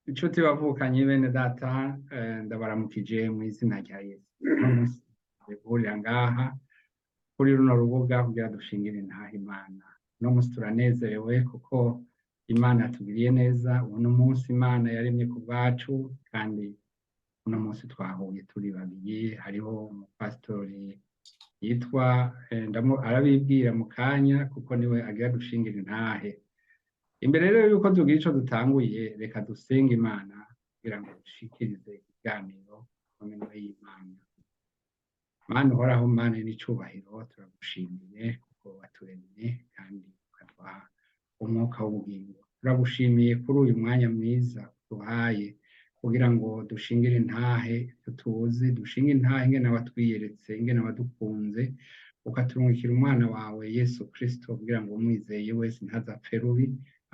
Inshuti bavukanye bene data, ndabaramukije mu izina rya Yesu. Uno munsi guhurira ngaha kuri runo rubuga kugira dushingire intahe Imana. Uno munsi turanezerewe kuko Imana yatugiriye neza. Uno munsi Imana yaremye ku bwacu, kandi uno munsi twahuye turi babiri. Hariho umupasitori yitwa arabibwira mu kanya kuko niwe agira dushingire intahe. Imbere rero yuko tugira ico dutanguye, reka dusenge Imana kugira ngo dushikirize ikiganiro mu minwe y'Imana. Mana uhoraho, Mana n'icubahiro, turagushimiye kuko waturemye kandi ukaduha umwuka w'ubugingo. Turagushimiye kuri uyu mwanya mwiza uduhaye kugira ngo dushingire intahe ivyo tuzi, dushinge intahe ingene watwiyeretse, ingene wadukunze, ukaturungikira umwana wawe Yesu Kristo kugira ngo umwizeye wese ntazapfe rubi,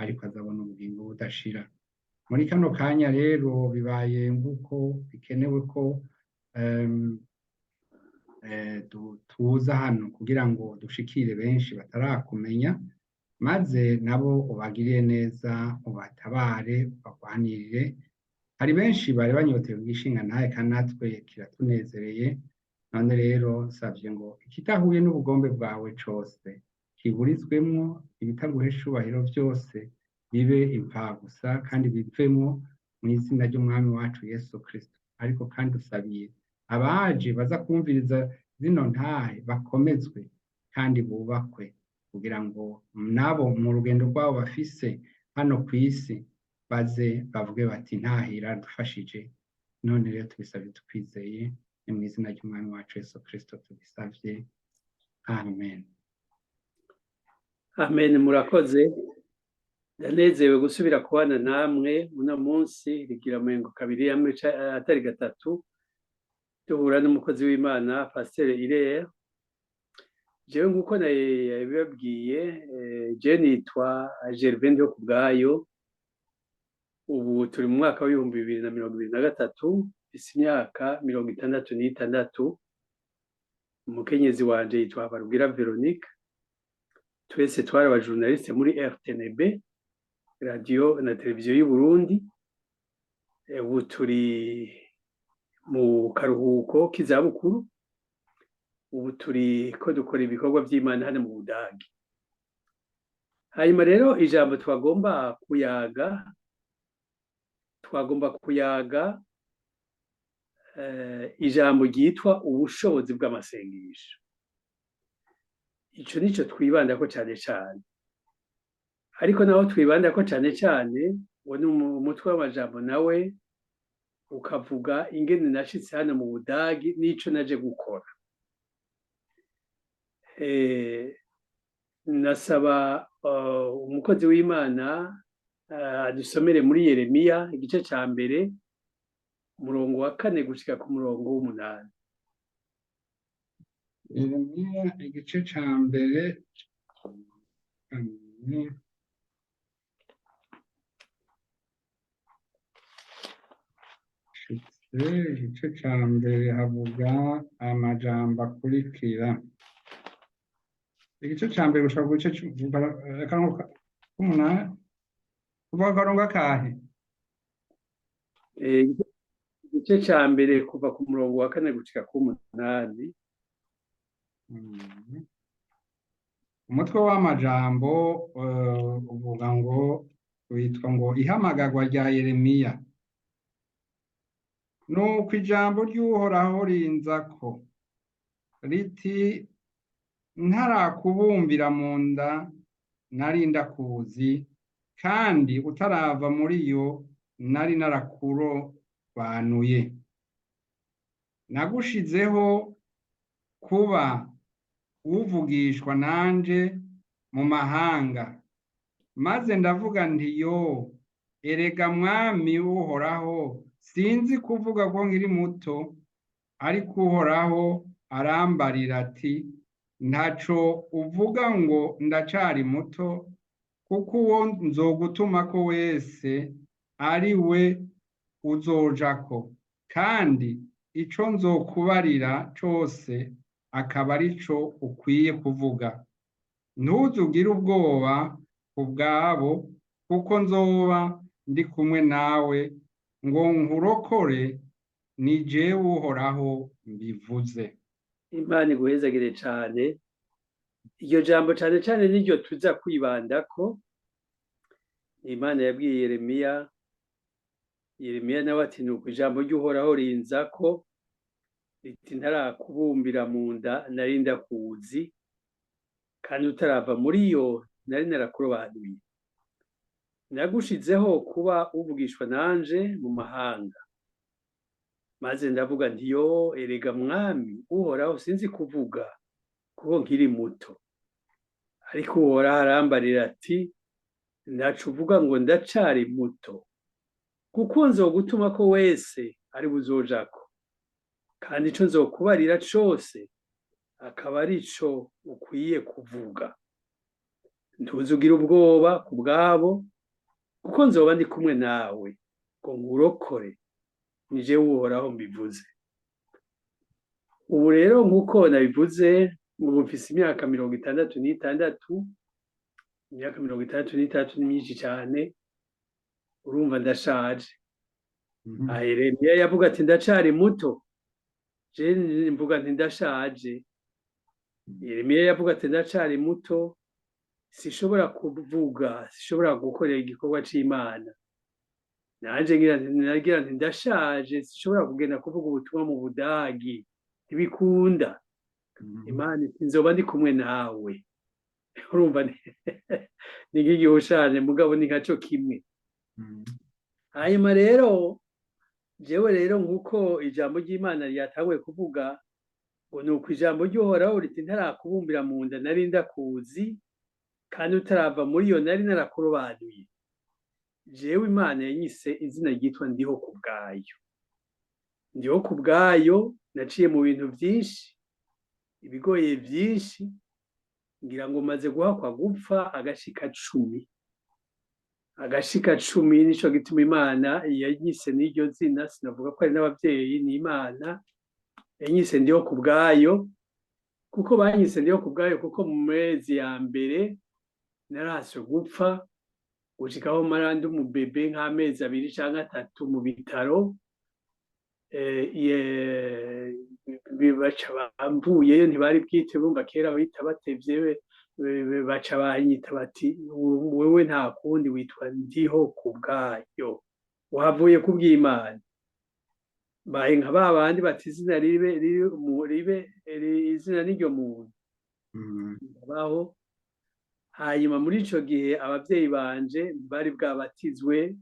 ariko azabona ubugingo budashira. Muri kano kanya rero bibaye nk'uko bikenewe ko tuza hano kugira ngo dushikire benshi batarakumenya, maze nabo ubagirire neza, ubatabare, ubagwanirire. Hari benshi bari banyotewe ubwishinga ntahe, kandi natwe kiratunezereye. None rero nsavye ngo ikidahuye n'ubugombe bwawe cose kiburizwemwo, ibitaguhesha icubahiro vyose bibe impfagusa kandi bivemwo mu izina ry'Umwami wacu Yesu Kristo. Ariko kandi usabiye abaje baza kumviriza zino ntahe bakomezwe kandi bubakwe, kugira ngo nabo mu rugendo rwabo bafise hano kw'isi baze bavuge bati ntahe iradufashije. None rero tubisabye tukwizeye, ni mu izina ry'Umwami wacu Yesu Kristo tubisavye, amen. Amen. Murakoze, ndanezerewe gusubira kubana namwe uno munsi, rigira amengo kabiri hamwe atari gatatu, duhura n'umukozi w'Imana Pasteur Hilaire. Jewe nk'uko nabibabwiye, jewe nitwa Gervais Ndihokubwayo. Ubu turi mu mwaka w'2023, mfise imyaka 66. Umukenyezi wanje yitwa Habarugira Veronique. Twese twari abajournaliste muri RTNB, radio na televiziyo y'u Burundi. Ubu turi mu karuhuko k'izabukuru, ubu turi ko dukora ibikorwa vy'Imana hano mu Budagi. Hanyuma rero ijambo twagomba kuyaga, ijambo ryitwa ubushobozi bw'amasengesho. Ico nico twibandako cane cane, ariko naho twibandako cane cane, uwo ni umutwe w'amajambo, nawe ukavuga ingene nashitse hano mu Budagi n'ico naje gukora. Nasaba umukozi w'Imana adusomere muri Yeremiya igice ca mbere, umurongo wa 4 gushika ku murongo w'8. Yeremiya igice ca mbere, igice ca mbere havuga amajambo akurikira. Igice ca mbere gushika ku gice c'umunani, kuva ku karongo akahe? Igice ca mbere kuva ku murongo wa 4 gushika ku 8. Umutwe w'amajambo uvuga ngo witwa ngo ihamagarwa rya Yeremiya. Nuko ijambo ry'Uhoraho rinzako riti: ntarakubumbira mu nda nari ndakuzi, kandi utarava muri yo nari narakurobanuye. Nagushizeho kuba uvugishwa nanje mu mahanga, maze ndavuga nti: yo erega Mwami Uhoraho, sinzi kuvuga ko nkiri muto. Ariko Uhoraho arambarira ati: ntaco uvuga ngo ndacari muto, kuko uwo nzogutumako wese ari we uzojako, kandi ico nzokubarira cose akaba arico ukwiye kuvuga. Ntuzugire ubwoba kubwabo, kuko nzoba Ndi kumwe nawe ngo nkurokore, ni jewe Uhoraho mbivuze. Imana iguhezagire cane. Iryo jambo cane cane niryo tuza kwibandako. Imana yabwiye Yeremiya, Yeremiya nawe ati: "Nuko ijambo ry'Uhoraho rinzako riti: Ntarakubumbira mu nda nari ndakuzi, kandi utarava muri yo nari narakurobanuye, nagushizeho kuba uvugishwa nanje mu mahanga." Maze ndavuga nti: "Yo, erega Mwami Uhoraho, sinzi kuvuga kuko nkiri muto." Ariko Uhoraho arambarira ati: "Ntaco uvuga ngo ndacari muto, kuko nzogutumako wese ari buzojako, kandi ico nzokubarira cose akaba arico ukwiye kuvuga. Ntuzugire ubwoba ku bwabo, kuko nzoba ndi kumwe nawe ngo nkurokore, ni jewe Uhoraho mbivuze." Ubu rero, nk'uko nabivuze, ubu mfise imyaka 66. Imyaka 66 ni myinshi cane, urumva ndashaje. Aha Yeremiya yavuga ati: "Ndacari muto." Je mvuga nti: "Ndashaje." Yeremiya yavuga ati: "Ndacari muto, sishobora kuvuga, sishobora gukorera igikorwa c'Imana." Nanje ngira nti, nagira nti: "Ndashaje, sishobora kugenda kuvuga ubutumwa mu Budagi, ntibikunda." Imana iti: "Nzoba ndi kumwe nawe." Urumva ni nk'igihushanye, mugabo ni nkaco kimwe. Hanyuma rero jewe rero, nk'uko ijambo ry'Imana ryatanguye kuvuga ngo: "Nuko ijambo ry'Uhoraho riti: Ntarakubumbira mu nda nari ndakuzi, kandi utarava muri iyo nari narakurobanuye." Jewe Imana yanyise izina ryitwa Ndiho ku bwayo. Ndiho ku bwayo. Naciye mu bintu vyinshi, ibigoye vyinshi. Ngira ngo maze guhakwa gupfa agashika 10, agashika 10. Nico gituma Imana yanyise n'iryo zina. Sinavuga ko ari n'abavyeyi, ni Imana yanyise Ndiho ku bwayo, kuko banyise Ndiho ku bwayo kuko mu mezi ya mbere narahaswe gupfa, gushikaho mara ndi umubebe nk'amezi 2 canke 3 mu bitaro. Baca bamvuyeyo, ntibari bwite. Bumva kera bita batevye, baca banyita bati: "Wewe nta kundi, witwa Ndiho ku bwayo, wahavuye kubw'Imana." Baye nka ba bandi bati: "Izina ribe ribe izina n'iryo muntu baho." Hanyuma muri ico gihe abavyeyi banje bari bwabatizwe,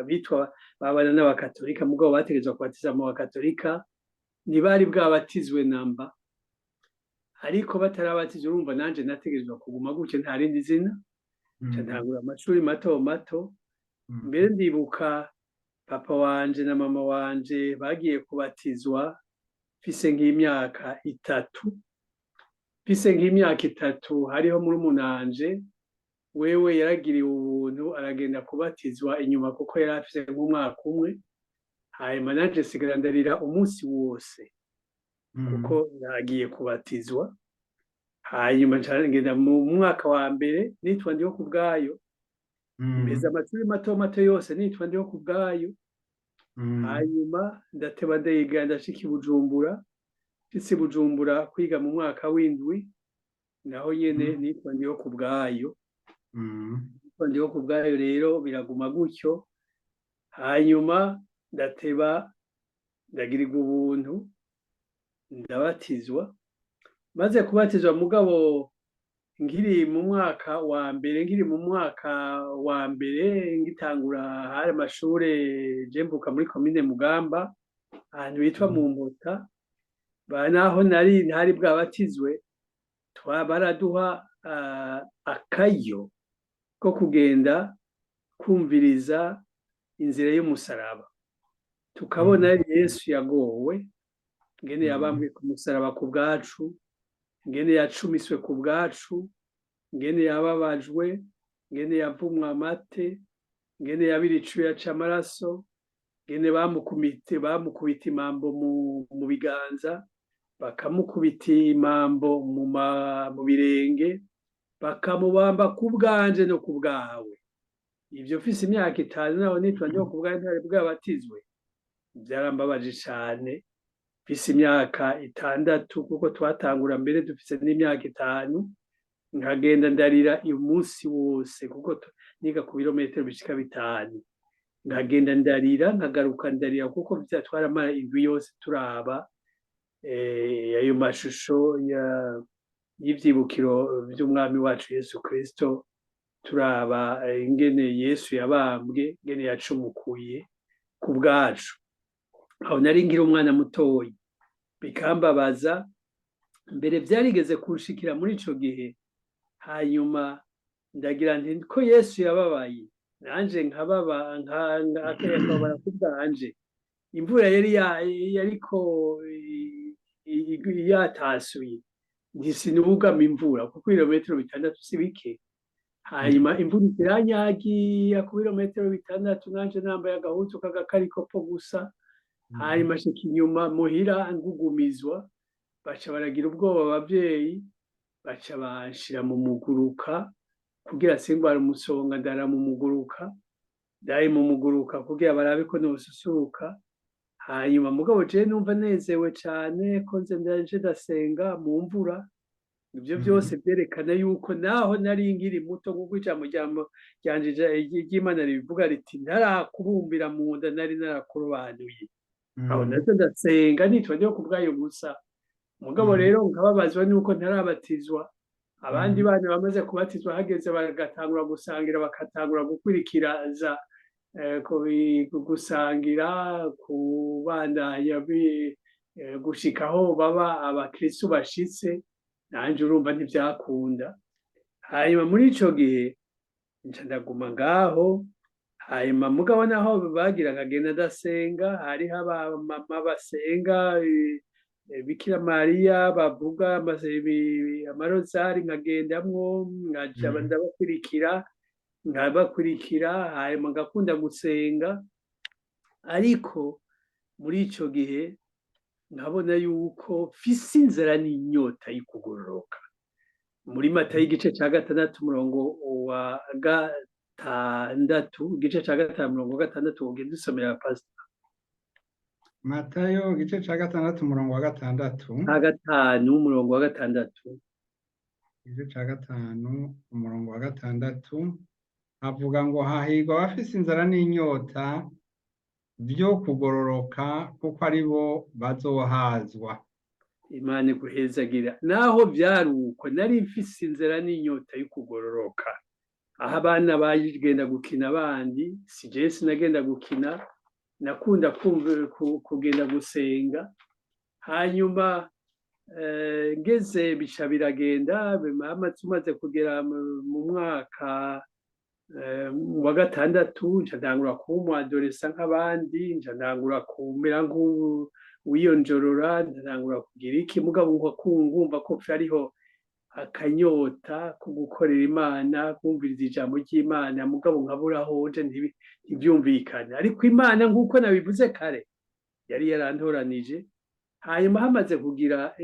bitwa babana n'abakatolika, mugabo bategerezwa kubatiza mu bakatolika, ntibari bwabatizwe namba. Ariko batarabatizwa, urumva nanje nategerezwa kuguma gutyo, nta rindi zina. Nca ntangura amashuri mato mato. Mbere ndibuka papa wanje na mama wanje bagiye kubatizwa mfise nk'imyaka 3. Mfise nk'imyaka 3, hariho murumunanje, wewe yaragiriwe ubuntu aragenda kubatizwa inyuma, kuko yari afise nk'umwaka umwe. Hanyuma nanje sigara ndarira umunsi wose kuko nagiye kubatizwa. Hanyuma ngenda mu mwaka wa mbere nitwa Ndiho ku bwayo. Mpeza amashuri mato mato yose nitwa Ndiho ku bwayo. Hanyuma ndateba, ndayiga, ndashika i Bujumbura. Nshitse i Bujumbura kwiga mu mwaka w'indwi, naho nyene nitwa Ndiho ku bwayo. Nitwa Ndiho ku bwayo rero biraguma gutyo. Hanyuma ndateba, ndagirirwa ubuntu, ndabatizwa. Maze kubatizwa, mugabo nkiri mu mwaka wa mbere, nkiri mu mwaka wa mbere ngitangura, hari amashure. Je mvuka muri komine Mugamba, ahantu bitwa mu Mpota. Naho nari ntari bwabatizwe, baraduha akaryo ko kugenda kumviriza inzira y'umusaraba, tukabona Yesu yagowe, ngene yabambwe ku musaraba ku bwacu, ngene yacumiswe ku bwacu, ngene yababajwe, ngene yavumwe amate, ngene yabira icuya c'amaraso, ngene bamukubita imambo mu biganza, bakamukubita imambo mu birenge, bakamubamba ku bwanje no ku bwawe. Ivyo mfise imyaka 5, naho nitwa Ndihokubwayo ntari bwabatizwe, vyarambabaje cane. Mfise imyaka 6, kuko twatangura mbere dufise n'imyaka 5, nkagenda ndarira umunsi wose, kuko niga ku birometero bishika 5, nkagenda ndarira, nkagaruka ndarira, kuko twaramara indwi yose turaba ayo mashusho y'ivyibukiro vy'umwami wacu Yesu Kristo, turaba ingene Yesu yabambwe, ingene yacumukuye ku bwacu. Aho nari nkiri umwana mutoyi, bikambabaza. Mbere vyarigeze kunshikira muri ico gihe, hanyuma ndagira nti ko Yesu yababaye, nanje nkababa, akababara ku bwanje. Imvura yari yariko yatasuye, nti sinugama imvura, kuko ibirometero 6 si bike. Hanyuma imvura iranyagira ku birometero 6, nanje nambaye agahuzu k'agakarikopo gusa. Hanyuma shika inyuma muhira ngugumizwa, baca baragira ubwoba abavyeyi, baca banshira mu muguruka kugira singware umusonga. Ndara mu muguruka, ndaye mu muguruka kugira barabe ko nosusuruka. Hanyuma mugabo jewe numva nezewe cane ko nze ndaje ndasenga mu mvura. Ivyo vyose vyerekana yuko naho nari nkiri muto, nkuko ijambo ryanje ry'Imana ribivuga riti: "Ntarakubumbira mu nda nari narakurobanuye." Aho nazo ndasenga nitwa Ndihokubwayo gusa. Mugabo rero nkababazwa nuko ntarabatizwa. Abandi bana bamaze kubatizwa, hageze bagatangura gusangira, bakatangura gukwirikiza gusangira, kubandanya gushikaho baba abakristu bashitse, nanje urumva ntivyakunda. Hanyuma muri ico gihe nca ndaguma ngaho. Hanyuma mugabo naho bagira nkagenda ndasenga, hariho abamama basenga Bikira Mariya, bavuga amarozari, nkagendamwo, nkaja ndabakurikira, nkabakurikira. Hanyuma ngakunda gusenga, ariko muri ico gihe nkabona yuko mfise inzara n'inyota y'ukugororoka. Muri Matayo igice ca 6 umurongo wa 6, igice ca 5 umurongo wa 6, wogenda usomera, pastor. Matayo igice ca 6 umurongo wa 6. Ca 5 umurongo wa 6. Igice ca 5 umurongo wa 6 havuga ngo: "Hahirwa abafise inzara n'inyota vyo kugororoka, kuko ari bo bazohazwa." Imana iguhezagira. Naho vyari uko, nari mfise inzara n'inyota y'ukugororoka. Aho abana bagenda gukina abandi, si jewe sinagenda gukina, nakunda kumva kugenda gusenga. Hanyuma ngeze bica biragenda, umaze kugera mu mwaka wa 6, nca ntangura kuba umu adolescent nk'abandi, nca ntangura kumera nk'uwiyonjorora, ntangura kugira iki. Mugabo ngumva ko hariho akanyota ko gukorera Imana, kumviriza ijambo ry'Imana, mugabo nkabura aho nje, ntivyumvikane. Ariko Imana, nk'uko nabivuze kare, yari yarantoranije. Hanyuma hamaze kugira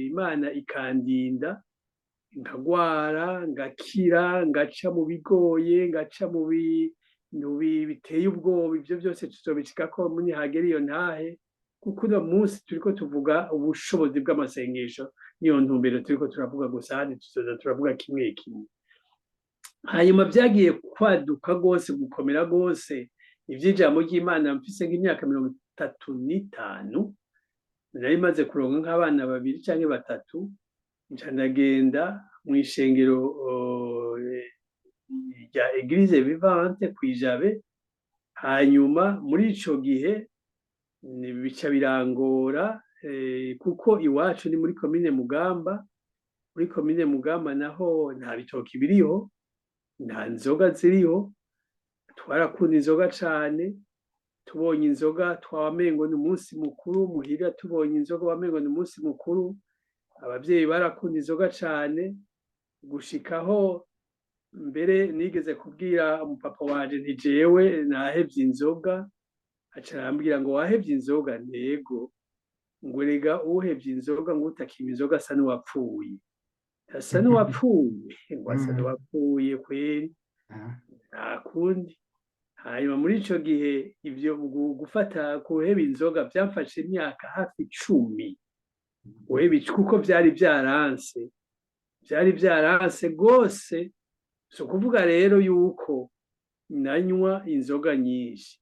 Imana ikandinda, nkagwara ngakira, ngaca mu bigoye, ngaca mu bintu biteye ubwoba, ivyo byose tuzobishikako nihagera iyo ntahe, kuko uno munsi turiko tuvuga ubushobozi bw'amasengesho, niyo ntumbero turiko turavuga gusa, handi tuzoza turavuga kimwe kimwe. Hanyuma vyagiye kwaduka rwose, gukomera rwose ivy'ijambo ry'Imana, mfise nk'imyaka 35, nari maze kuronka nk'abana babiri canke batatu, nca ndagenda mw'ishengero rya Eglise Vivante kw'iJabe. Hanyuma muri ico gihe bica birangora, kuko iwacu ni muri komine Mugamba. Muri komine Mugamba naho nta bitoki biriho, nta nzoga ziriho. Twarakunda inzoga cane, tubonye inzoga twamengo ni umunsi mukuru muhira, tubonye inzoga wamengo ni umunsi mukuru. Abavyeyi barakunda inzoga cane, gushikaho mbere nigeze kubwira umupapa wanje nti: "Jewe nahevye inzoga." Aca arambwira ngo: "Wahevye inzoga?" "Ntego." Ngo: "Erega uhevye inzoga, ngo utakinywa inzoga asa n'uwapfuye." Asa n'uwapfuye, ngo asa n'uwapfuye kweri. Nta kundi. Hanyuma muri ico gihe, ivyo gufata kuheba inzoga vyamfashe imyaka hafi 10 guheba, kuko vyari vyaranse, vyari vyaranse rwose. Si ukuvuga rero yuko nanywa inzoga nyinshi,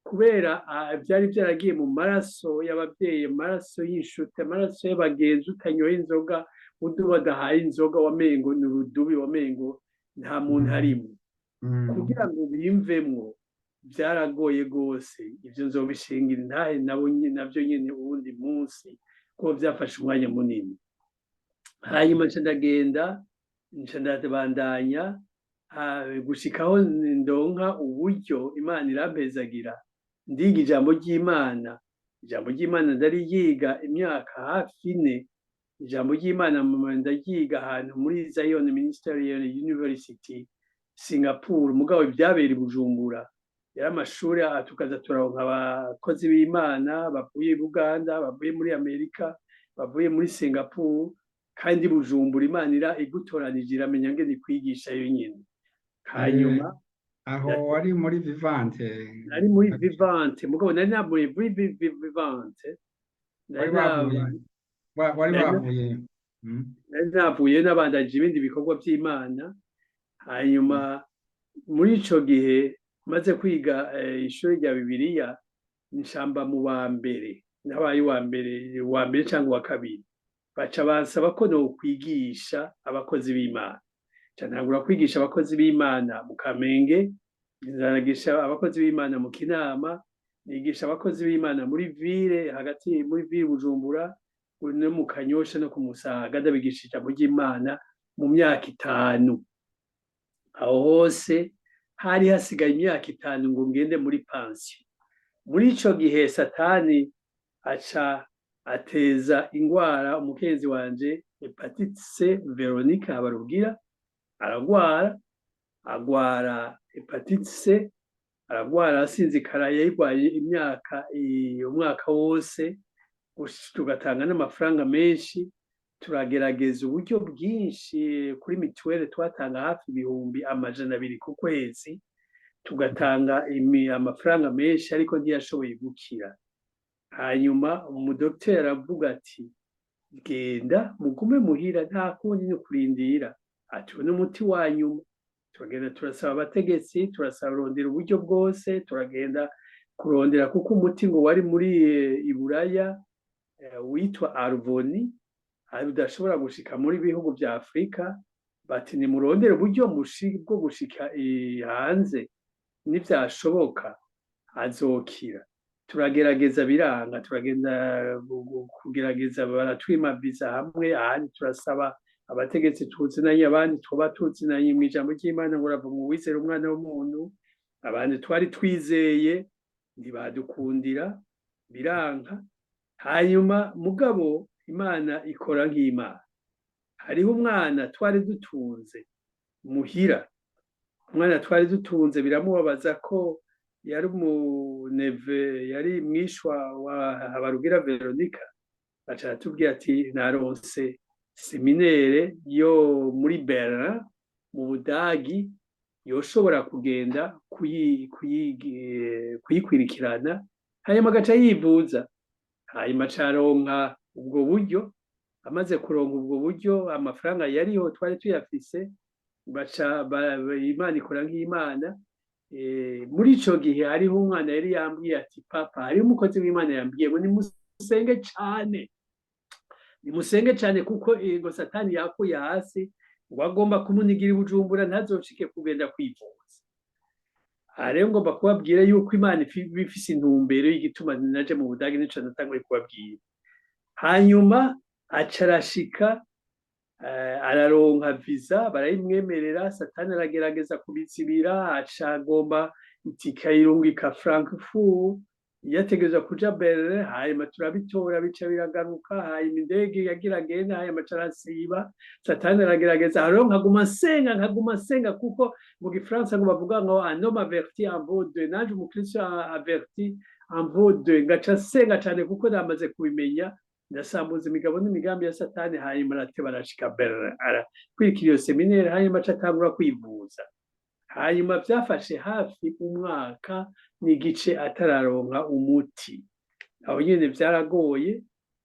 kubera vyari vyaragiye mu maraso y'abavyeyi, amaraso y'inshuti, amaraso y'abagenzi. Utanyoye inzoga, undi badahaye inzoga, wamengo ni urudubi, wamengo nta muntu arimwo. Kugira ngo bimvemwo byaragoye rwose. Ibyo nzobishingira intahe nabo navyo nyene uwundi munsi, kuko byafashe umwanya munini. Hanyuma nca ndagenda, nca ndabandanya gushikaho ndonka uburyo. Imana irampezagira, ndiga ijambo ry'Imana. Ijambo ry'Imana ndaryiga imyaka hafi 4. Ijambo ry'Imana ndaryiga ahantu muri Zion Ministerial University, Singapore, mugabo ivyabera i Bujumbura. Yari amashuri, tukaza turaronka abakozi b'Imana bavuye i Buganda, bavuye muri Amerika, bavuye muri Singapore, kandi Bujumbura. Imana ira igutoranije, iramenya ngene ikwigisha yo nyene. Hanyuma Aho wari muri Vivante? Nari muri Vivante, mugabo nari navuye muri Vivante. Wari wavuye, wari wavuye. Nari navuye, nabandaje ibindi bikorwa vy'Imana. Hanyuma muri ico gihe maze kwiga ishuri rya Bibiliya, nshamba mu wa mbere, nabaye uwa mbere, uwa mbere cyangwa uwa kabiri. Baca bansaba ko nokwigisha abakozi b'Imana. Nca ntangura kwigisha abakozi b'Imana mu Kamenge, nzanagisha abakozi b'Imana mu Kinama, nigisha abakozi b'Imana muri ville hagati, muri ville Bujumbura, no mu Kanyosha no ku Musaga. Ndabigisha ijambo ry'Imana mu myaka 5 aho hose. Hari hasigaye imyaka 5 ngo ngende muri pansiyo. Muri ico gihe Satani aca ateza ingwara umukenzi wanje, hépatite C. Veronica Habarugira aragwara, agwara hépatite C, aragwara asinzikara. Yayigwaye imyaka, umwaka wose, tugatanga n'amafaranga menshi. Turagerageza uburyo bwinshi kuri mituweli, twatanga hafi 200,000 ku kwezi, tugatanga amafaranga menshi, ariko ntiyashoboye gukira. Hanyuma umudokiteri aravuga ati: "Genda mugume muhira, nta kundi, ni kurindira." Ati: "N'umuti wa nyuma." Turagenda turasaba abategetsi, turasaba rondera uburyo bwose, turagenda kurondera, kuko umuti ngo wari muri Iburaya, witwa Harvoni, udashobora gushika muri bihugu vya Afurika. Bati: "Nimurondere uburyo bwo gushika hanze, nivyashoboka azokira." Turagerageza biranga. Turagenda kugerageza, baratwima visa hamwe, ahandi turasaba abategetsi tuzinanye, abandi tuba tuzinanye mw'ijambo ry'Imana ngo urava mu wizera umwana w'umuntu. Abandi twari twizeye ntibadukundira, biranka. Hanyuma mugabo Imana ikora nk'Imana. Hariho umwana twari dutunze muhira. Umwana twari dutunze biramubabaza ko yari umuneve, yari mwishwa wa Habarugira Veronica. Baca aratubwira ati: "Naronse séminaire yo muri Berlin mu Budagi, yoshobora kugenda kuyikwirikirana, hanyuma agaca yivuza." Hanyuma acaronka ubwo buryo. Amaze kuronka ubwo buryo, amafaranga yariho twari tuyafise. Baca Imana ikora nk'Imana. Muri ico gihe hariho umwana yari yambwiye ati: "Papa, hariho umukozi w'Imana yambwiye ngo nimusenge cane, nimusenge cane, kuko ngo Satani yakuye hasi, ngo agomba kumunigira i Bujumbura, ntazoshike kugenda kwivuza." Aha rero ngomba kubabwira yuko Imana ifise intumbero y'igituma naje mu Budagi, nico natanguye kubabwira. Hanyuma aca arashika, araronka visa, barayimwemerera. Satani aragerageza kubizibira, aca agomba itike ayirungika Frankfurt, yategerezwa kuja Berlin. Hanyuma turabitora, bica biragaruka. Hanyuma indege yagira agenda, hanyuma aca arasiba. Satani aragerageza. Rero nkaguma nsenga, nkaguma nsenga, kuko mu gifaransa ngo bavuga ngo "un homme averti en vaut deux". Nanje umukristo averti en vaut deux. Ngaca nsenga cane, kuko namaze kubimenya, ndasambuza imigabo n'imigambi ya Satani. Hanyuma arateba, arashika Berlin, arakwirikira iyo séminaire, hanyuma aca atangura kwivuza. Hanyuma byafashe hafi umwaka n'igice atararonka umuti. Aho nyene vyaragoye,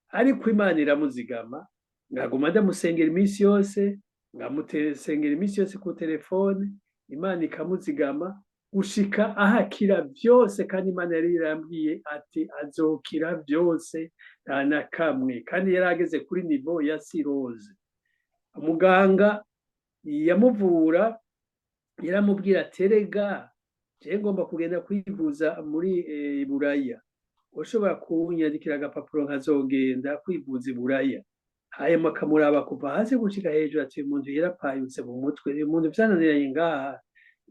ariko Imana iramuzigama. Ngaguma ndamusengera iminsi yose, ngamusengera iminsi yose ku telefone, Imana ikamuzigama gushika ahakira vyose. Kandi Imana yari yarambwiye ati azokira vyose, nta na kamwe. Kandi yari ageze kuri niveau ya cirrhose. Muganga yamuvura yaramubwira ati: "Erega je ngomba kugenda kwivuza muri Buraya, ushobora kunyandikira agapapuro nkazogenda kwivuza i Buraya?" Hanyuma akamuraba kuva hasi gushika hejuru ati: "Uyu muntu yarapayutse mu mutwe, uyu muntu vyananiranye ngaha,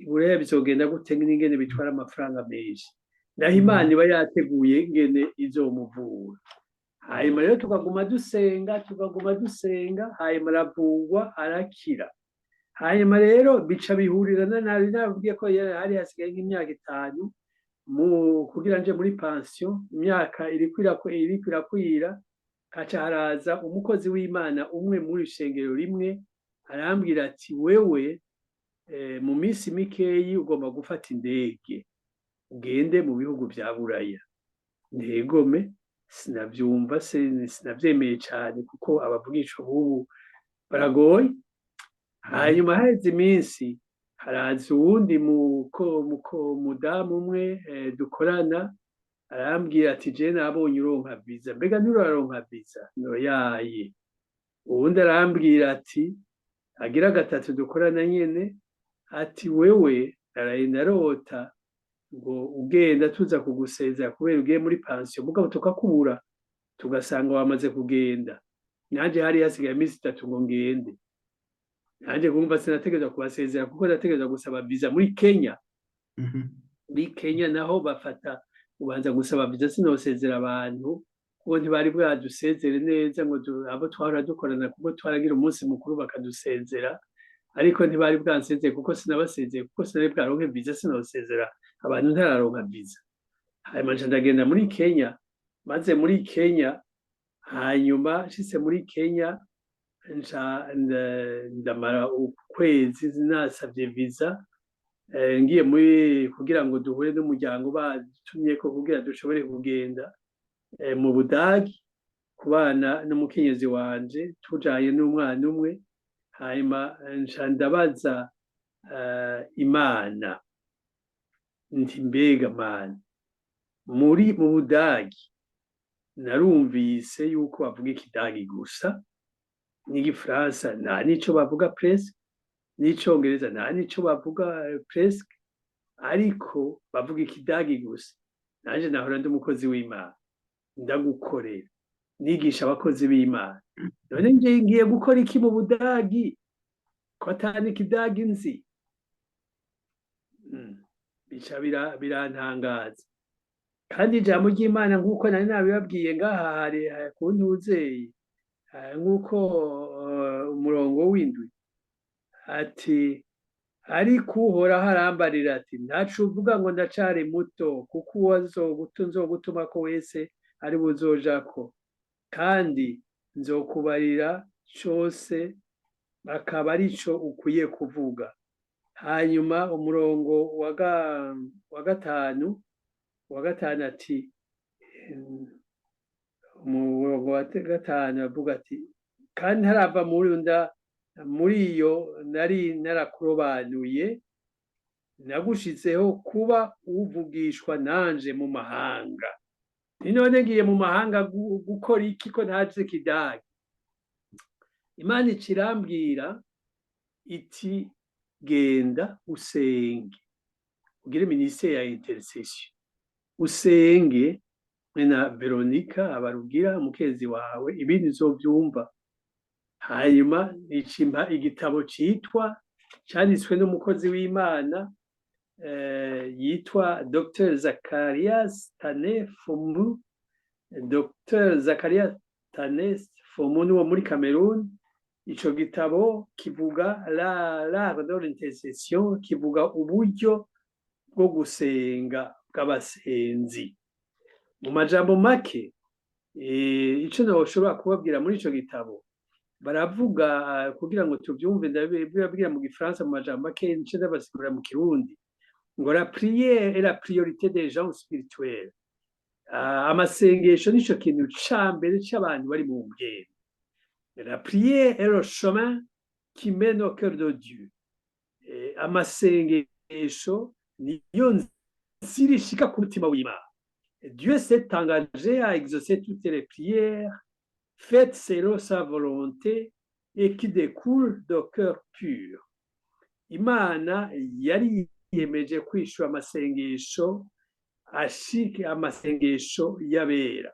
i Buraya bizogenda gute n'ingene bitwara amafaranga menshi?" Naho Imana iba yateguye ingene izomuvura. Hanyuma rero tukaguma dusenga, tukaguma dusenga, hanyuma aravugwa, arakira. Hanyuma rero bica bihurirana, nari nababwiye ko hari hasigaye nk'imyaka 5 mu kugira nje muri pension. Imyaka iriko irakwira, haca haraza umukozi w'Imana umwe muri ishengero rimwe, arambwira ati: "Wewe mu minsi mikeyi ugomba gufata indege ugende mu bihugu vya Buraya." Ntegome, sinavyumva, sinavyemeye cane, kuko abavugisha b'ubu baragoye. Hanyuma haheze iminsi, haraza uwundi muko mudamu umwe dukorana, arambwira ati: "Je nabonye uronka visa, mbega nturaronka visa?" Noyaye. Uwundi arambwira ati, agira gatatu dukorana nyene, ati: "Wewe naraye ndarota ngo ugenda, tuza kugusezera kubera ugiye muri pansiyo, mugabo tukakubura, tugasanga wamaze kugenda." Nanje hari hasigaye iminsi 3 ngo ngende. Nanje kumva sinategerezwa kubasezera, kuko ndategerezwa gusaba visa muri Kenya. Muri Kenya naho bafata ubanza gusaba visa. Sinosezera abantu kuko ntibari bwadusezere neza ngo abo twahora dukorana, kuko twaragira umunsi mukuru bakadusezera, ariko ntibari bwansezeye, kuko sinabasezeye kuko sinari bwaronke visa. Sinosezera abantu ntararonka visa. Hanyuma nca ndagenda muri Kenya. Maze muri Kenya, hanyuma nshitse muri Kenya, nca ndamara ukwezi nasavye visa, ngiye muri kugira ngo duhure n'umuryango batumyeko kugira dushobore kugenda mu Budagi kubana n'umukenyezi wanje, tujanye n'umwana umwe. Hanyuma nca ndabaza Imana nti: "Mbega Mana, muri mu Budagi narumvise yuko bavuga ikidagi gusa, n'igifaransa nta nico bavuga presque, n'icongereza nta nico bavuga presque, ariko bavuga ikidagi gusa. Nanje nahora ndi umukozi w'Imana, ndagukorera, nigisha abakozi b'Imana. None nje ngiye gukora iki mu Budagi ko ata n'ikidagi nzi?" Bica birantangaza. Kandi ijambo ry'Imana, nk'uko nari nabibabwiye ngaha, hari ku ntuzeye, nk'uko umurongo w'indwi ati: "Ariko Uhoraho arambarira ati: 'Ntaco uvuga ngo ndacari muto, kuko uwo nzogutumako wese ari buzojako, kandi nzokubarira cose akaba arico ukwiye kuvuga.'" Hanyuma umurongo wa gatanu ati, umurongo wa gatanu avuga ati: "Kandi ntarava muri nda, muri iyo nari narakurobanuye, nagushizeho kuba uvugishwa nanje mu mahanga." Ni none ngiye mu mahanga gukora iki ko ntazi ikidagi? Imana icirambwira iti: "Genda usenge, ugire ministère ya intercession, usenge mwe na Veronica abarugira umukenzi wawe, ibindi uzovyumva." Hanyuma icimpa igitabo citwa, canditswe n'umukozi w'Imana yitwa Dr Zacharias Tane Fomu. Dr Zacharias Tane Fomu ni wo muri Cameroon. Ico gitabo kivuga l'art de l'intercession, kivuga uburyo bwo gusenga bw'abasenzi. Mu majambo make, ico noshobora kubabwira muri ico gitabo Baravuga, kugira ngo tubyumve, ndabibabwira mu Gifaransa mu majambo make, nce ndabasigurira mu Kirundi, ngo "La prière est la priorité des gens spirituels." Amasengesho nico kintu ca mbere c'abantu bari mu bwenge. "La prière est le chemin qui mène au cœur de Dieu." Amasengesho niyo nzira ishika ku mutima w'Imana. "Dieu s'est engagé à exaucer toutes les prières faites selon sa volonté et qui découlent de cœur pur." Imana yari yiyemeje kwishura amasengesho ashike amasengesho y'abera.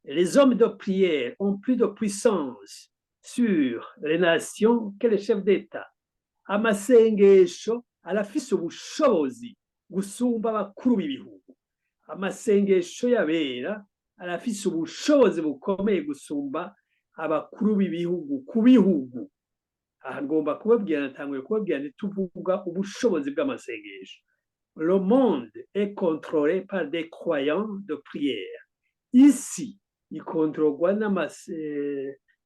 "Les hommes de prière ont plus de puissance sur les nations que les chefs d'État." Amasengesho arafise ubushobozi gusumba abakuru b'ibihugu. Amasengesho y'abera arafise ubushobozi bukomeye gusumba abakuru b'ibihugu ku bihugu. Aha ngomba kubabwira, natanguye kubabwira, ntituvuga ubushobozi bw'amasengesho. "Le monde est contrôlé par des croyants de prière." Isi ikontororwa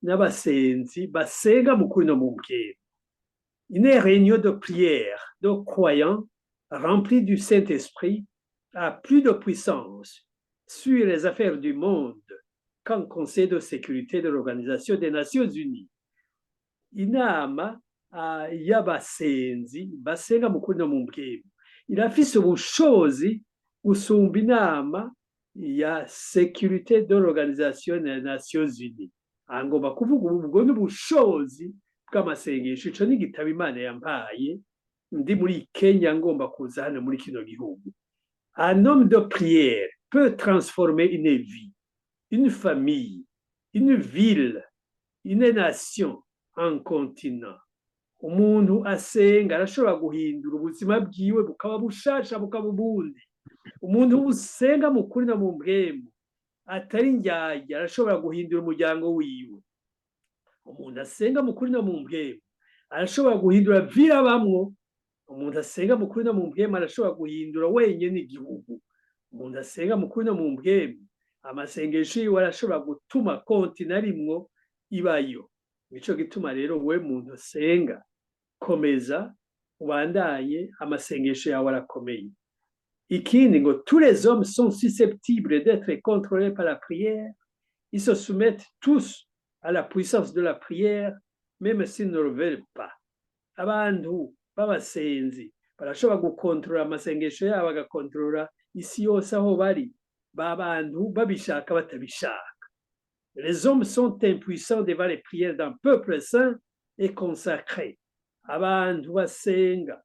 n'abasenzi basenga mu kuri no mu mpwemu. "Une réunion de prière de croyants remplis du Saint-Esprit a plus de puissance sur les affaires du monde qu'un Conseil de sécurité de l'Organisation des Nations Unies." Inama y'abasenzi basenga mu kuri no mu mpwemu irafise ubushobozi gusumba inama ya sécurité de l'Organisation des Nations Unies. Aha ngomba kuvuga ubwo n'ubushobozi bw'amasengesho. Ico ni igitabo Imana yampaye ndi muri Kenya, ngomba kuza hano muri kino gihugu. "Un homme de prière peut transformer une vie, une famille, une ville, une nation, un continent." Umuntu asenga arashobora guhindura ubuzima bwiwe bukaba bushasha, bukaba ubundi. Umuntu usenga mu kuri no mu mpwemu atari indyarya arashobora guhindura umuryango wiwe. Umuntu asenga mu kuri no mu mpwemu arashobora guhindura ville abamwo. Umuntu asenga mu kuri no mu mpwemu arashobora guhindura wenyine igihugu. Umuntu asenga mu kuri no mu mpwemu, amasengesho yiwe arashobora gutuma continent arimwo ibayo. Nico gituma rero we muntu asenga, komeza ubandanye, amasengesho yawe arakomeye. Ikindi ngo "Tous les hommes sont susceptibles d'être contrôlés par la prière. Ils se soumettent tous à la puissance de la prière, même s'ils ne le veulent pas." Abantu b'abasenzi barashobora gukontorora amasengesho yabo, bagakontorora isi yose aho bari ba bantu, babishaka batabishaka. "Les hommes sont impuissants devant les prières d'un peuple saint et consacré." Abantu basenga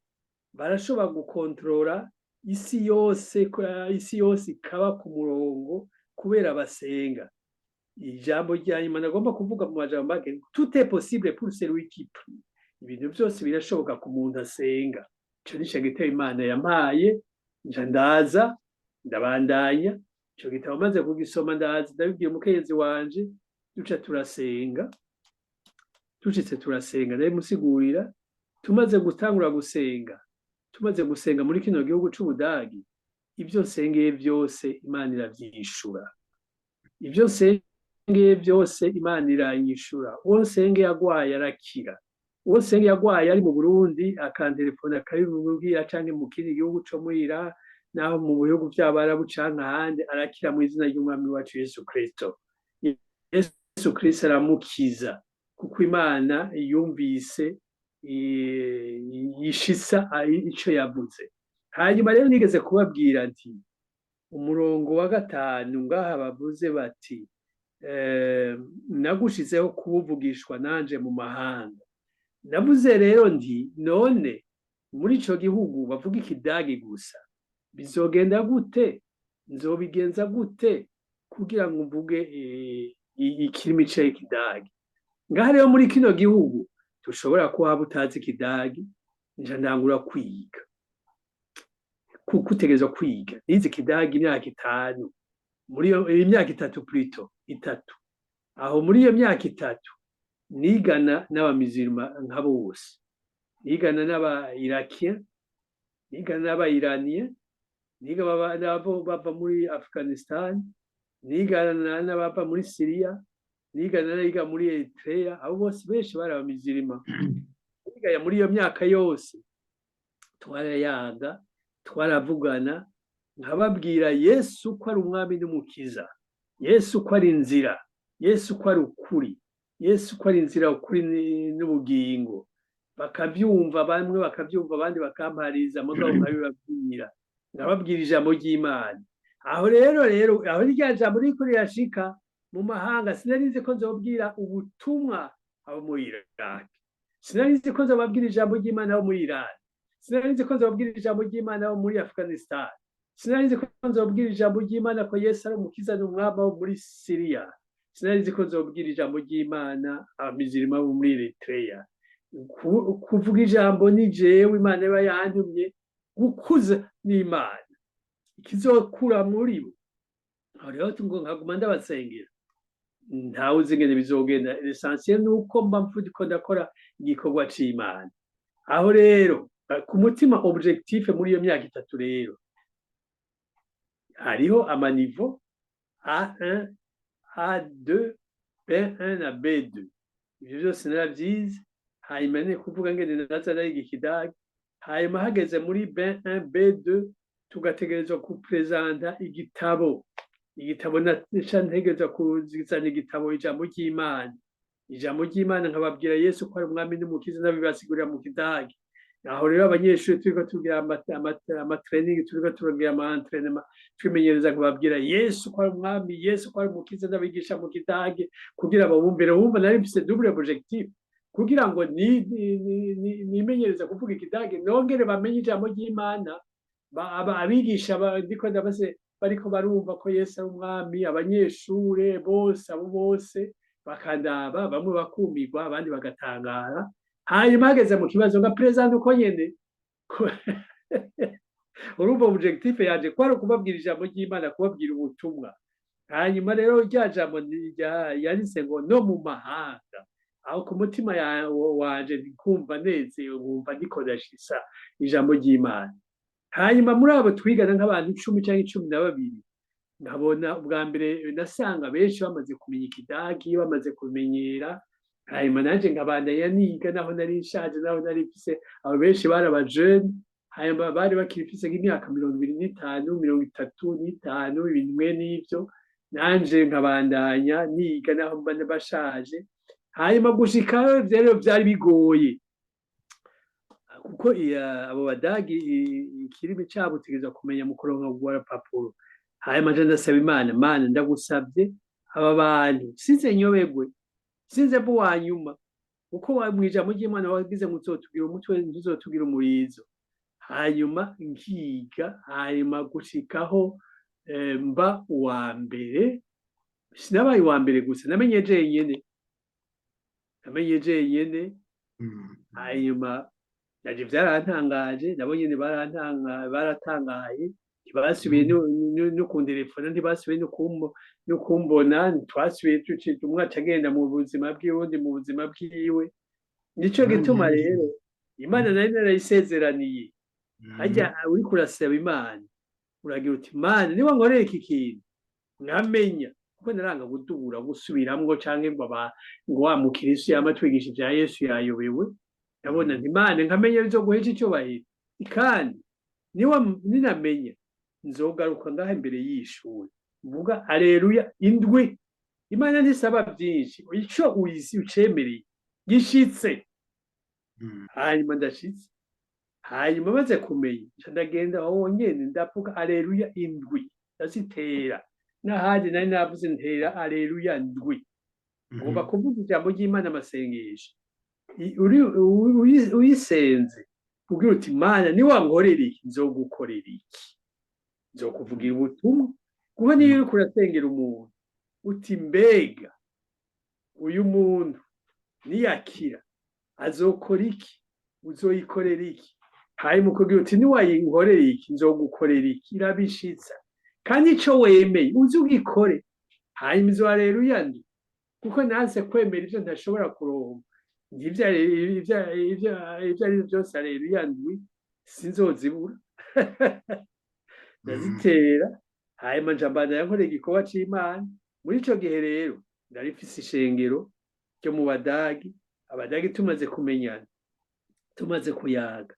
barashobora gukontorora isi yose, isi yose ikaba ku murongo kubera basenga. Ijambo rya nyuma nagomba kuvuga mu majambo make: "Tout est possible pour celui qui prie." Ibintu byose birashoboka ku muntu asenga. Ico nico gitabo Imana yampaye, nja ndaza ndabandanya. Ico gitabo maze kugisoma, ndaza ndabibwiye umukenyezi wanje, duca turasenga. Dushitse turasenga, ndabimusigurira. Tumaze gutangura gusenga, tumaze gusenga muri kino gihugu c'Ubudagi, ibyo nsengeye byose Imana iravyishura. Ibyo nsengeye byose Imana iranyishura. Uwo nsengeye agwaye arakira. Uwo nsengeye agwaye ari mu Burundi akantelefona akabimubwira, canke mu kindi gihugu co muri Iran, naho mu bihugu vy'Abarabu canke ahandi, arakira mu izina ry'Umwami wacu Yesu Kristo. Yesu Kristo aramukiza kuko Imana yumvise ishitsa ico yavuze. Hanyuma rero nigeze kubabwira nti umurongo wa 5 ngaha bavuze bati "Nagushizeho kuwuvugishwa nanje mu mahanga." Navuze rero nti none muri ico gihugu bavuga Ikidagi gusa, bizogenda gute? Nzobigenza gute kugira ngo mvuge ikirimi c'Ikidagi? Ngaha rero muri kino gihugu tushobora kuhaba utazi Ikidagi. Nja ndangura kwiga kuko utegerezwa kwiga. Nize Ikidagi imyaka 5, muri iyo imyaka 3, plutôt 3. Aho muri iyo myaka 3 nigana n'abamizirima nka bose, nigana n'aba Irakiens, nigana n'aba Iraniens, niga n'abo bava muri Afghanistan, nigana n'abava muri Syria. Niga, nariga muri Eritrea, abo bose benshi bari abamizirima. Niga muri iyo myaka yose twarayaga, twaravugana, nkababwira Yesu ko ari umwami n'umukiza, Yesu ko ari inzira, Yesu ko ari ukuri, Yesu ko ari inzira, ukuri n'ubugingo. Bakabyumva bamwe, bakabyumva abandi, bakampariza, mugabo nkabibabwira, nkababwira ijambo ry'Imana. Aho rero aho rya jambo ririko rirashika mu mahanga, sinari nzi ko nzobwira ubutumwa abo muri Iraq, sinari nzi ko nzobabwira ijambo ry'Imana abo muri Iran, sinari nzi ko nzobabwira ijambo ry'Imana abo muri Afghanistan, sinari nzi ko nzobabwira ijambo ry'Imana ko Yesu ari umukiza n'umwami abo muri Syria, sinari nzi ko nzobabwira ijambo ry'Imana abamizirima bo muri Eritrea. Kuvuga ijambo ni jewe Imana iba yantumye, gukuza n'Imana ikizokura muri bo. Aho rero ngo nkaguma ndabasengera, ntawe uzi ingene bizogenda. L'essentiel ni uko mba ko ndakora igikorwa c'Imana. Aho rero ku mutima, objectif muri iyo myaka 3 rero, hariho ama niveaux A1, A2, B1 na B2. Ivyo vyose naravyize. Hanyuma ni kuvuga ngene naza nariga ikidage. Hanyuma hageze muri B1, B2, tugategerezwa kuprezanta igitabo. Igitabo naca ntegerezwa kuzana igitabo, ijambo ry'Imana. Ijambo ry'Imana, nkababwira Yesu ko ari umwami n'umukiza, n'abibasigurira mu kidage. Aho rero abanyeshuri turiko tugira ama training, turiko turagira ama entraînement, twimenyereza, nkababwira Yesu ko ari umwami, Yesu ko ari umukiza, ndabigisha mu kidage kugira babumvire. Wumva nari mfise double objectif, kugira ngo nimenyereze kuvuga ikidage, nongere bamenye ijambo ry'Imana. Abigisha ndiko ndabase bariko barumva ko Yesu ari umwami. Abanyeshure bose, abo bose bakandaba, bamwe bakumirwa, abandi bagatangara. Hanyuma hageze mu kibazo nka perezida uko nyene. Urumva objectif yanje kwari ukubabwira ijambo ry'Imana, kubabwira ubutumwa. Hanyuma rero rya jambo yanditse ngo no mu mahanga, aho ku mutima wanje ndikumva nezerewe, nkumva ndiko ndashitsa ijambo ry'Imana. Hanyuma muri abo twigana nk'abantu 10 canke 12, nkabona ubwa mbere nasanga benshi bamaze kumenya ikidagi, bamaze kumenyera. Hanyuma nanje nkabandanya niga naho nari nshaje, naho nari mfise abo benshi bari abajene, hanyuma bari bakiri nk'imyaka 25, 35, ibintu mwe n'ivyo. Nanje nkabandanya niga naho mba bashaje. Hanyuma gushikayo rero vyari bigoye, kuko abo badagi ikirimi cabo utegerezwa kumenya mu kuronka urupapuro. Hanyuma nje ndasaba Imana: "Mana, ndagusavye, aba bantu sinze nyobegwe, sinze mbe uwa nyuma, kuko mw'ijambo ry'Imana wagize ngo uzotugira umutwe, ntuzotugira umurizo." Hanyuma nkiga, hanyuma gushikaho mba uwa mbere. Sinabaye uwa mbere gusa, namenye jenyene, namenye jenyene. Hanyuma naje vyarantangaje, nabo nyene baratangaye, ntibasubiye no kuntelefona, ntibasubiye no kumbona. Twasubiye tuci umwe aca agenda mu buzima bwiwe, uwundi mu buzima bwiwe. Nico gituma rero Imana nari narayisezeraniye. Harya uriko urasaba Imana, uragira uti: "Mana, niba nkorera iki kintu nkamenya," kuko naranga gudubura gusubiramwo canke ngo ngo wa mukristo yama atwigisha ivya Yesu yayobewe. Ndabona nti: "Imana, nkamenya bizoguhesha icubahiro, kandi niwa ninamenya nzogaruka ngaha imbere y'ishuri mvuga aleluya indwi." Imana ntisaba byinshi, ico uyisi ucemereye gishitse. Hanyuma ndashitse, hanyuma maze kumenya nca ndagenda aho nyene ndavuga aleluya indwi, ndazitera. N'ahandi nari navuze ntera aleluya ndwi. Ngomba kuvuga ijambo ry'Imana, amasengesho. Uyisenze ubwira uti: "Mana, niwankorera iki, nzogukorera iki, nzokuvugira ubutumwa." Kuko niyo uriko urasengera umuntu uti: "Mbega uyu muntu niyakira azokora iki, uzoyikorera iki?" Hanyuma ukubwira uti: "Niwayinkorera iki, nzogukorera iki." Irabishitsa. Kandi ico wemeye uze ugikore. Hanyuma izo aleluya ndwi, kuko nanse kwemera ivyo ntashobora kuronka, ivyo ari vyo byose, aleluya ndwi sinzozibura, ndazitera. Hanyuma nja mbandanya nkora igikorwa c'Imana muri ico gihe rero. Ndarifise ishengero ryo mu Badagi. Abadagi tumaze kumenyana, tumaze kuyaga,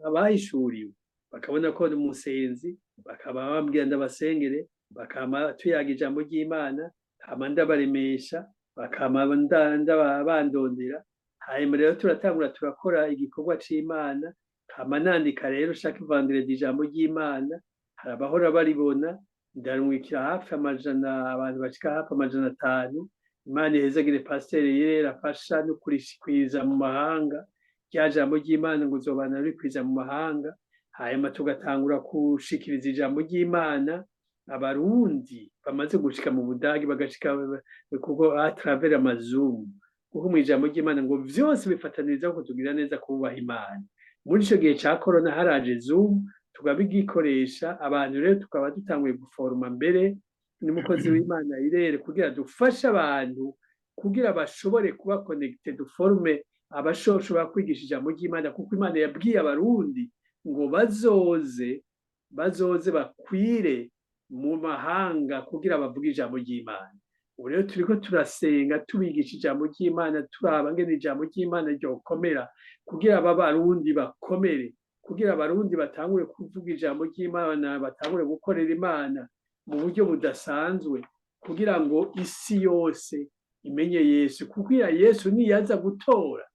abahishuriwe bakabona ko ndi umusenzi, bakaba bambwira ndabasengere, bakama tuyaga ijambo ry'Imana, hama ndabaremesha, bakama bandondera. Hanyuma rero turatangura turakora igikorwa c'Imana. Hama nandika rero chaque vendredi ijambo ry'Imana, hari abahora baribona, ndarungikira hafi amajana, abantu bashika hafi 500. Imana ihezagire Pasiteri Yera afasha no kurishikwiza mu mahanga rya jambo ry'Imana, ngo uzobana rikwiza mu mahanga. Hanyuma tugatangura gushikiriza ijambo ry'Imana Abarundi bamaze gushika mu Budagi, bagashika kuko à travers ama Zoom, kuko mu ijambo ry'Imana ngo vyose bifataniriza kutugira neza kububaha Imana. Muri ico gihe ca corona haraje Zoom, tukabigikoresha. Abantu rero tukaba dutanguye guforoma mbere n'umukozi w'Imana Irere kugira dufashe abantu kugira bashobore kuba connecté, duforme abashoshobora kwigisha ijambo ry'Imana, kuko Imana yabwiye Abarundi ngo bazoze bakwire mu mahanga kugira bavuge ijambo ry'Imana. Ubu rero turiko turasenga, tubigisha ijambo ry'Imana, turaba ngene ijambo ry'Imana ryokomera kugira aba Barundi bakomere, kugira Abarundi batangure kuvuga ijambo ry'Imana, batangure gukorera Imana mu buryo budasanzwe, kugira ngo isi yose imenye Yesu. Kugira Yesu niyaza gutora,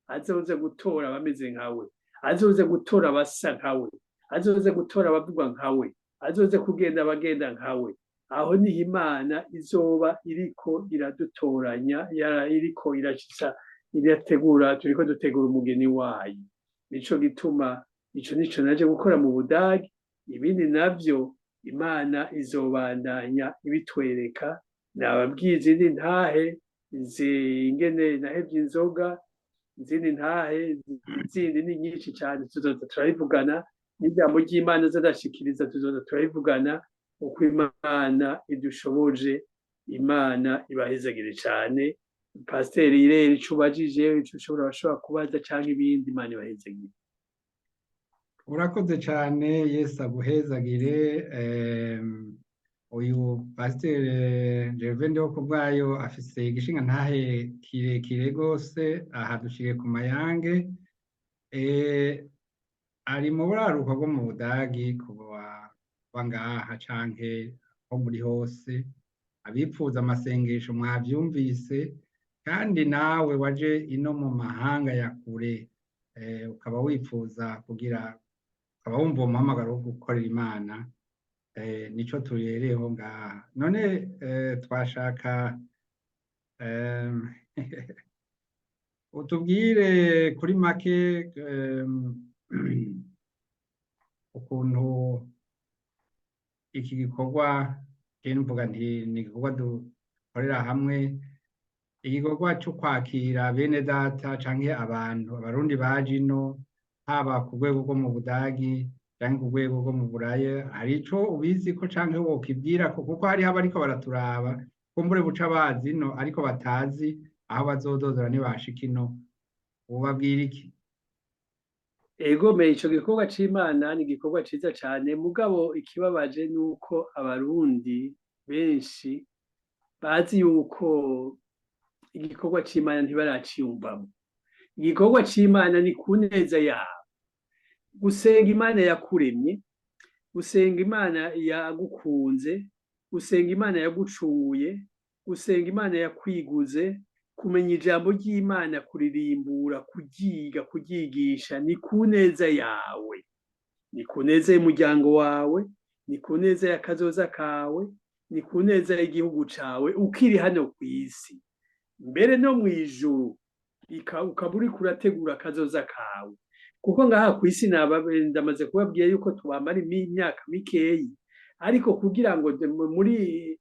azoze gutora abameze nkawe, azoze gutora abasa nkawe, azoze gutora abavugwa nkawe, azoze kugenda abagenda nkawe. Aho niho Imana izoba iriko iradutoranya, iriko irashitsa, irategura, turiko dutegura umugeni wayo. Nico gituma ico nico naje gukora mu Budagi. Ibindi navyo Imana izobandanya ibitwereka. Nababwiye izindi ntahe ingene nahevye inzoga, izindi ntahe zindi ni nyinshi cyane, tuzoza turabivugana n'ijambo ry'Imana zadashikiriza, tuzoza turabivugana uko Imana idushoboje. Imana ibahezagire cyane. Pasiteri Irere, ico ubajije, ico ushobora kubaza canke ibindi, Imana ibahezagire. Urakoze cyane, Yesu aguhezagire. Uyu Pasiteri Gervais Ndihokubwayo afise igishinga ntahe kirekire rwose, aha dushyiye ku mayange. Ari mu buraruko bwo mu Budagi. Kuba ngaha canke aho muri hose, abipfuza amasengesho mwavyumvise. Kandi nawe waje ino mu mahanga ya kure, ukaba wifuza kugira, ukaba wumva uwo muhamagaro wo gukorera Imana, nico tubereyeho ngaha. None twashaka utubwire kuri make ukuntu iki gikorwa, mvuga nti ni igikorwa dukorera hamwe, igikorwa cyo kwakira bene data canke abantu, Abarundi baje ino, haba ku rwego rwo mu Budagi canke ku rwego rwo mu Buraya, hari ico ubizi ko canke wokibwira ko, kuko hariho abariko baraturaba kumbure buca bazi ino ariko batazi aho bazododora nibashika ino, ubabwira iki? Egome, ico gikorwa c'Imana ni igikorwa ciza cane, mugabo ikibabaje nuko Abarundi benshi bazi yuko igikorwa c'Imana ntibaraciyumvamo. Igikorwa c'Imana ni ku neza yawe. Gusenga Imana yakuremye, gusenga Imana yagukunze, gusenga Imana yagucunguye, gusenga Imana yakwiguze, kumenya ijambo ry'Imana, kuririmbura, kuryiga, kuryigisha, ni ku neza yawe, ni ku neza y'umuryango wawe, ni ku neza y'akazoza kawe, ni ku neza y'igihugu cawe ukiri hano kw'isi, mbere no mw'ijuru ukaba uriko urategura akazoza kawe. Kuko ngaha kw'isi ndamaze kubabwira yuko tubamara imyaka mikeyi, ariko kugira ngo muri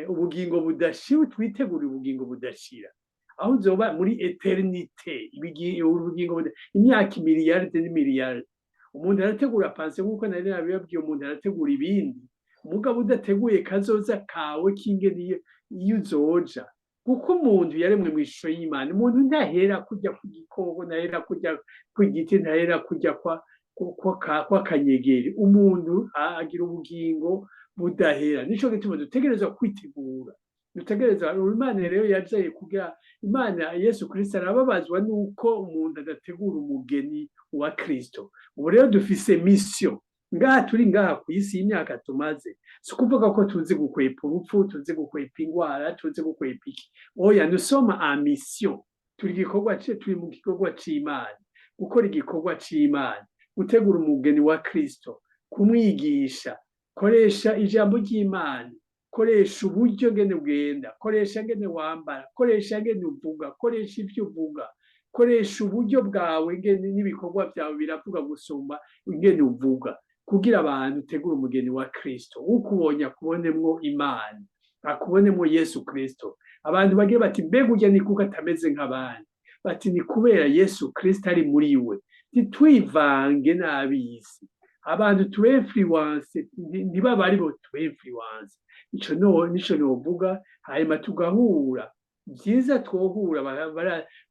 ubugingo budashira, twitegure ubugingo budashira, aho uzoba muri éternité, ubugingo, imyaka imiliyaride n'imiliyaride. Umuntu arategura pension, nk'uko nari nabibabwiye, umuntu arategura ibindi, mugabo udateguye kazoza kawe k'ingene iyo uzoja. Kuko umuntu yaremwe mu ishusho y'Imana. Umuntu ntahera kujya ku gikoko, ntahera kujya ku giti, ntahera kujya kwa kw'akanyegeri. Umuntu agira ubugingo budahera. Nico gituma dutegerezwa kwitegura, dutegerezwa. Imana rero yavyaye kugira Imana. Yesu Kristo arababazwa nuko umuntu adategura umugeni wa Kristo. Ubu rero dufise mission ngaha, turi ngaha ku isi y'imyaka tumaze. Si ukuvuga ko tuzi gukwepa urupfu, tuzi gukwepa ingwara, tuzi gukwepa iki. Oya, nous sommes en mission. Turi igikorwa, turi mu gikorwa c'Imana, gukora igikorwa c'Imana, gutegura umugeni wa Kristo, kumwigisha. Koresha ijambo ry'Imana, koresha uburyo ngene ugenda, koresha ngene wambara, koresha ngene uvuga, koresha ivyo uvuga, koresha uburyo bwawe ngene n'ibikorwa byawe biravuga gusumba ingene uvuga, kugira abantu utegure umugeni wa Kristo. Ukubonye akubonemwo Imana, akubonemwo Yesu Kristo. Abantu bagira bati: "Mbega urya ni kuko atameze nk'abandi?" Bati: "Ni kubera Yesu Kristo ari muri we." Ntitwivange n'ab'isi, abantu tube influence, ntibabe ari bo tube influence. Ico no nico novuga. Hanyuma tugahura, vyiza twohura,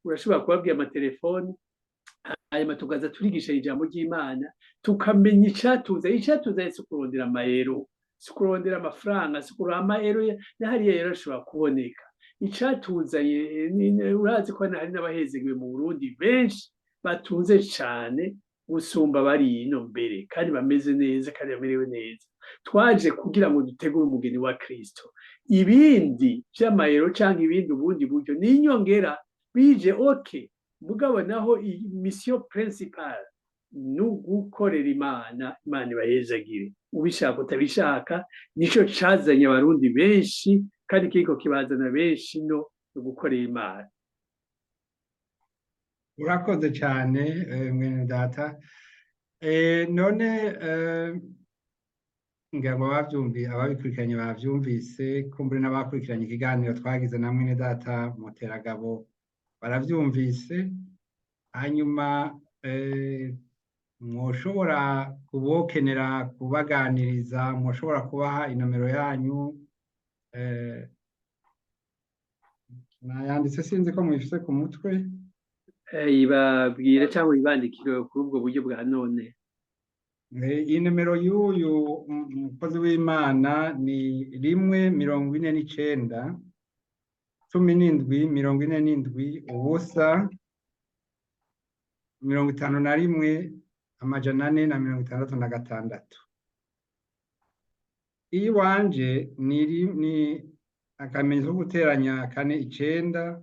urashobora kubabwira amatelefoni, hanyuma tukaza turigisha ijambo ry'Imana, tukamenya icatuza. Icatuza si kurondera amayero, si kurondera amafaranga, si kurondera amayero, na hariya rero ashobora kuboneka. Icatuzanye, urazi ko hari n'abahezegiwe mu Burundi benshi batunze cane gusumba bari ino mbere, kandi bameze neza, kandi bamerewe neza. Twaje kugira ngo dutegure umugeni wa Kristo. Ibindi vy'amayero canke ibindi, ubundi buryo ni inyongera bije, okay. Mugabo naho mission principale ni ugukorera Imana. Imana ibahezagire. Ubishaka utabishaka, nico cazanye Abarundi benshi, kandi kiriko kibazana benshi no gukorera Imana. Urakoze cyane, mwene data. None ngira ngo ababikurikiranye bavyumvise, kumbure n'abakurikiranye ikiganiro twagize na mwene data Muteragabo baravyumvise. Hanyuma mwoshobora kubokenera kubaganiriza, mwoshobora kubaha inomero yanyu. Nayanditse, sinzi ko muyifise ku mutwe. Ibabwire cyangwa ibandikire kuri ubwo buryo bwa none. Iyi nomero y'uyu mukozi w'Imana ni 1 49 17 47 0 51 466. Iyiwanje ni akamenyetso ko guteranya 49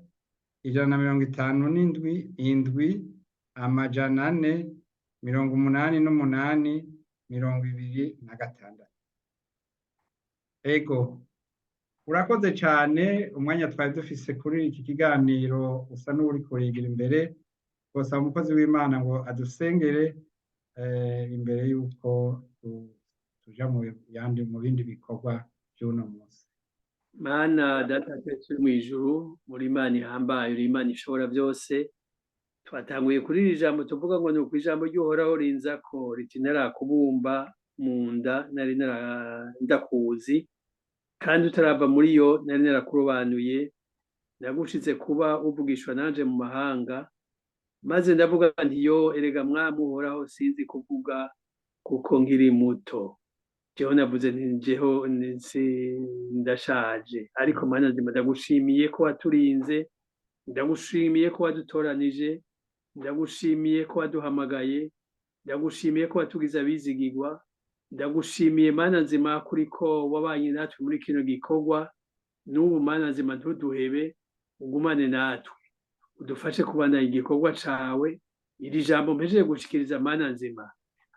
157 7 488 26. Ego, urakoze cyane. Umwanya twari dufise kuri iki kiganiro usa n'uri kurigira imbere. Twosaba umukozi w'Imana ngo adusengere imbere y'uko tuja mu yandi, mu bindi bikorwa by'uno munsi. Mana Data twese uri mu ijuru, muri Imana ihambaye, uri Imana ishobora byose. Twatanguye kuri iri jambo tuvuga ngo ni uku ijambo ry'Uhoraho rinzako riti: "Narakubumba mu nda nari ndakuzi, kandi utarava muri yo nari narakurobanuye, nagushize kuba uvugishwa nanje mu mahanga." Maze ndavuga nti: "Yo, erega Mwami Uhoraho, sinzi kuvuga kuko nkiri muto." Jeho navuze nti: "Jeho ndashaje." Ariko Mana nzima, ndagushimiye ko waturinze, ndagushimiye ko wadutoranije, ndagushimiye ko waduhamagaye, ndagushimiye ko watugize abizigirwa. Ndagushimiye, Mana nzima, kuri ko wabanye natwe muri kino gikorwa. N'ubu, Mana nzima, ntuduhebe, ugumane natwe, udufashe kubandanya igikorwa cawe. Iri jambo mpejeje gushikiriza, Mana nzima,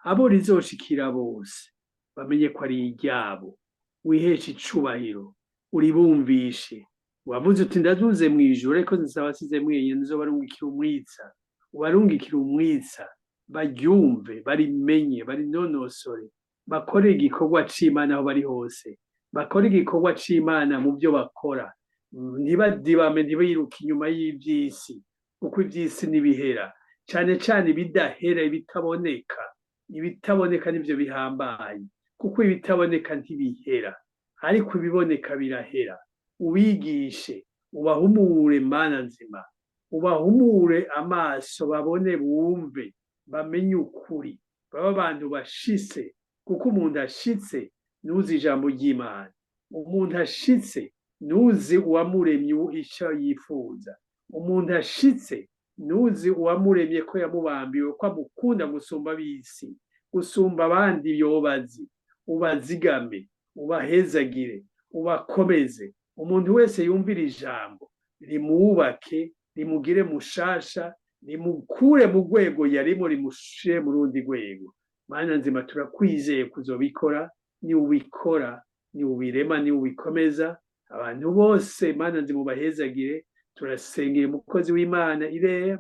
abo rizoshikira bose bamenye ko ari iryabo. Wiheshe icubahiro, uribumvishe. Wavuze uti: "Ndaduze mw'ijuru, ariko nzabasize mwenyene, nzobarungikira umwitsa." Ubarungikira umwitsa, baryumve, barimenye, barinonosore, bakore igikorwa c'Imana aho bari hose, bakore igikorwa c'Imana mu byo bakora, ntibadibame, ntibiruke inyuma y'ivy'isi, kuko ivy'isi ntibihera, cane cane ibidahera, ibitaboneka. Ibitaboneka nivyo bihambaye, kuko ibitaboneka ntibihera, ariko ibiboneka birahera. Ubigishe, ubahumure, Mana nzima, ubahumure amaso, babone, bumve, bamenye ukuri. Baba abantu bashitse, kuko umuntu ashitse nuzi ijambo ry'Imana, umuntu ashitse nuzi uwamuremye icyo yifuza, umuntu ashitse nuzi uwamuremye ko yamubambiwe, ko amukunda gusumba ab'isi, gusumba abandi yobazi. Ubazigame, ubahezagire, ubakomeze. Umuntu wese yumvira ijambo rimwubake, rimugire mushasha, rimukure mu rwego yarimo, rimushire mu rundi rwego. Mana nzima, turakwizeye kuzobikora. Ni ubikora, ni ubirema, ni ubikomeza. Abantu bose, Mana nzima, ubahezagire. Turasengera umukozi w'Imana Ireya,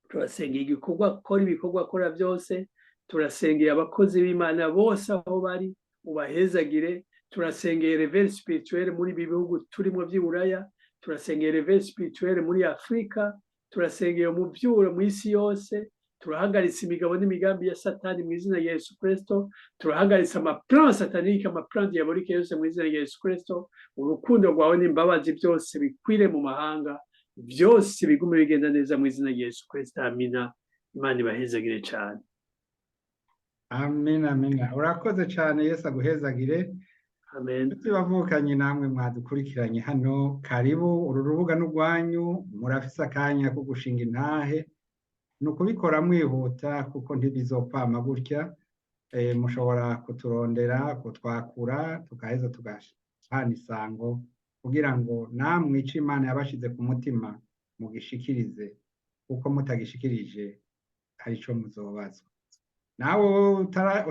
turasengera igikorwa akora, ibikorwa akora byose. Turasengera abakozi b'Imana bose aho bari, ubahezagire. Turasengera réveil spirituel muri ibi bihugu turimo by'i Buraya, turasengera réveil spirituel muri Afurika, turasengera umuvyuro mu isi yose. Turahagaritse imigabo n'imigambi ya Satani mu izina rya Yesu Kristo. Turahagaritse amaplan satanique, amaplan diabolique yose mu izina rya Yesu Kristo. Urukundo rwawe n'imbabazi byose bikwire mu mahanga, byose bigume bigenda neza mu izina rya Yesu Kristo. Amina. Imana ibahezagire cyane. Amen, amina. Urakoze cyane, Yesu aguhezagire. Amen. Nshuti bavukanye namwe mwadukurikiranye hano, karibu. Uru rubuga n'urwanyu, murafise akanya ko gushinga intahe. Ni ukubikora mwihuta kuko ntibizokwama gutya. Mushobora kuturondera, kutwakura, tukaheza tugahana isango kugira ngo namwe ico Imana yabashize ku mutima mugishikirize, kuko mutagishikirije hari ico muzobazwa. Nawe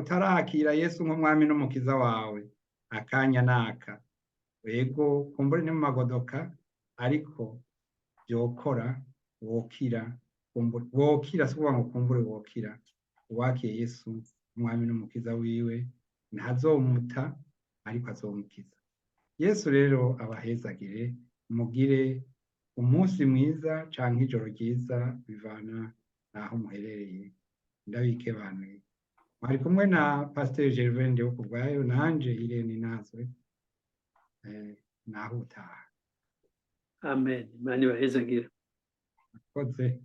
utarakira Yesu nk'umwami n'umukiza wawe, akanya naka. Yego, kumbure ni mu magodoka, ariko byokora, wokira, wokira. Si ukuvuga ngo kumbure wokira. Uwakiye Yesu umwami n'umukiza wiwe ntazomuta, ariko azomukiza. Yesu rero abahezagire, mugire umunsi mwiza canke ijoro ryiza, bivana n'aho muherereye. Ndabikebanuye. Mwari kumwe na Pasiteri Gervain Ndihokubwayo nanje Irene Nazwe. Naho utaha. Amen. Imana ibahezagire. Murakoze.